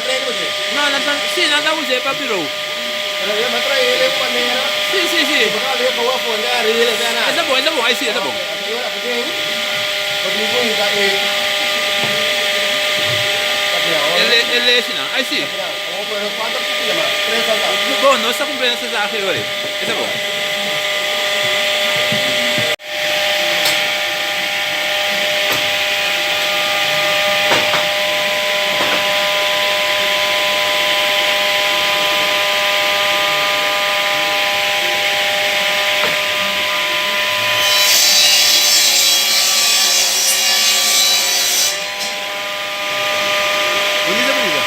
trae ku dje? No, nan ta, sí, nan ta us'é pa birou. Pero e nan trae el e manera. Sí, sí, sí. Bo ta lei koe afó, e aril, e nada. E ta bon, e ta bon, ai sí, e ta bon. Ok, anto e ora ku den, bo tin ku hinka e E e lechinan, ai sí. Awor por ejemplo, kuantu pida mas? Tres falta. Bon, nos ta kumpliendo nos mensahe ora ei. E ta bon. Bunita bunita.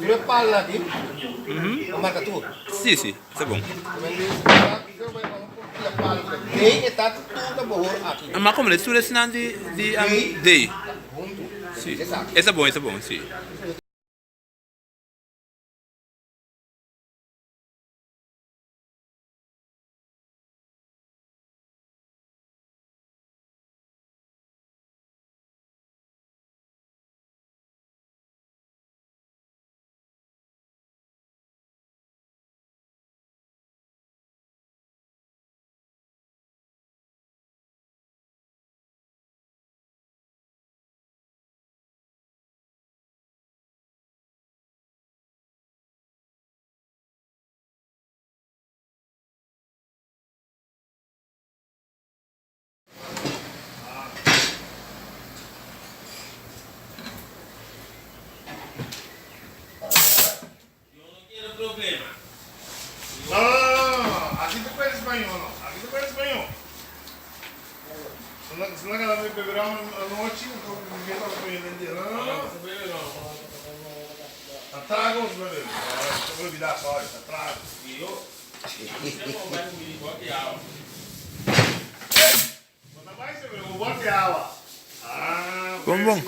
Tur e palnan aki a marka tur. Si, si, ta bon. Dei e ta tur ta bohor aki. Ma como le tur esnan di di dei. Si, e ta bon, e ta bon, si. Yo no quiero problema. No, no, no, no, aquí se puede español, no. Aquí se puede español. Si no cada vez beberá anoche, no, no, no. Ta trago, se bebe. Se puede olvidar, sorry, ta trago. Bon bon.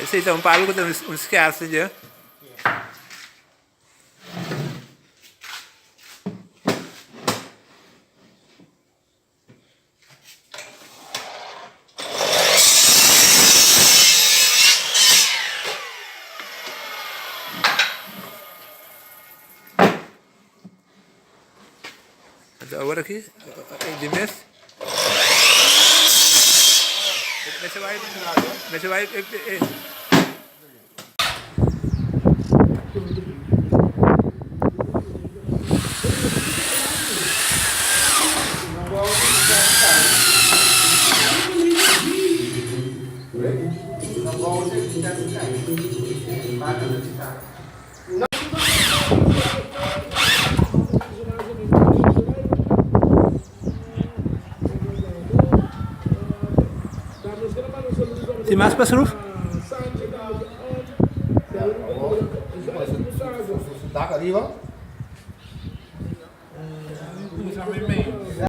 Esei ta un palu ku ta un skerse dje. Awor aki di mes mester bai mester bai Tin mas pa sruf? Dak ariba.